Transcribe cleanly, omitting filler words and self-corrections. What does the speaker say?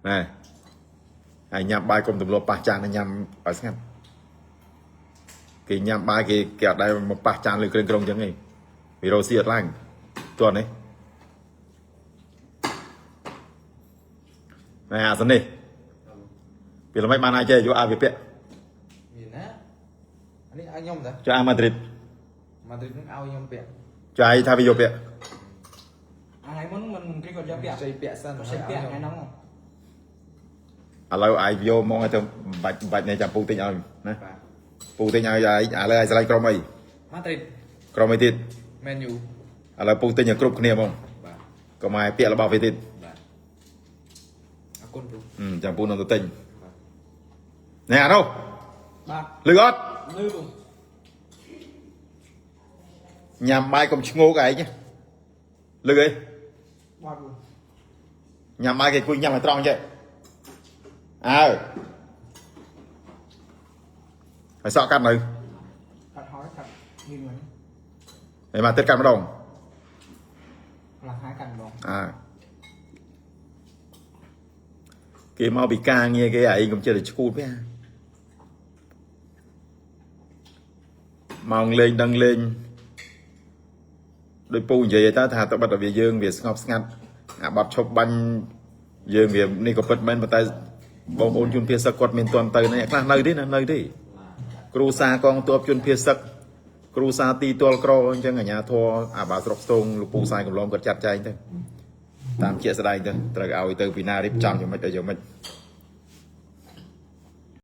ណែហើយញ៉ាំបាយកុំទម្លាប់ប៉ះចានញ៉ាំឲ្យស្ងាត់គេញ៉ាំបាយគេគេអត់ដែលមកប៉ះចានលើគ្រឿងក្រុងអញ្ចឹងទេវីរ៉ូស៊ីអត់ឡើងតោះនេះណែអាសិននេះពីល្មិចបានអាចចេះយកអាវិពាក់ មានណាអានេះឲ្យខ្ញុំតា ចុះអាម៉ាឌ្រីត ម៉ាឌ្រីតនឹងឲ្យខ្ញុំពាក់ ចុះឯងថាវាយកពាក់ អាថ្ងៃមុនមិនគ្រីគាត់យកពាក់ ជ័យពាក់សិន គាត់សេពាក់ថ្ងៃហ្នឹង ឥឡូវឯងយកមកឲ្យទៅបាច់បាច់នេះចាំពូទិញឲ្យណា បាទ ពូទិញឲ្យឯងឥឡូវឯងឆ្លៃក្រុមអី ម៉ាឌ្រីត ក្រុមអីទៀត មែនយូ ឥឡូវពូទិញឲ្យគ្រប់គ្នាហ្មង បាទ កុំឲ្យពាក់របស់វាទៀត បាទអរគុណគ្រូ ចាំពូនឹងទៅទិញណែអានោះ បាទ លឺអត់ លឺបង ញ៉ាំបាយកុំឈ្ងោកឯងលឺអី បាទបង ញ៉ាំបាយគេគួយញ៉ាំឲ្យត្រង់ចេះអើហើយសក់កាត់នៅ កាត់ហើយកាត់ងីវិញ ហើយមកទៀតកាត់ម្ដង កន្លះខែកាត់ម្ដង អើគេមកពីការងារគេឯងកុំចេះតែឈួតវិញម៉ោងលេងដឹងលេងដោយពូនិយាយទៅថាតបិទតែវាយើងវាស្ងប់ស្ងាត់អាបត់ឈប់បាញ់យើងវានេះក៏ពិតមែនប៉ុន្តែបងប្អូនជនភៀសសឹកគាត់មានតន់ទៅណាអ្នកខ្លះនៅទេណានៅទេគ្រូសាកងទ័ពជនភៀសសឹកគ្រូសាទីទល់ក្រអញ្ចឹងអាញាធរអាបាស្រុកស្ទងលោកពូសាយកំឡងគាត់ចាត់ចែងទៅតាមជាក់ស្ដែងទៅត្រូវឲ្យទៅពីណារៀបចំយ៉ាងម៉េចអីយ៉ាងម៉េច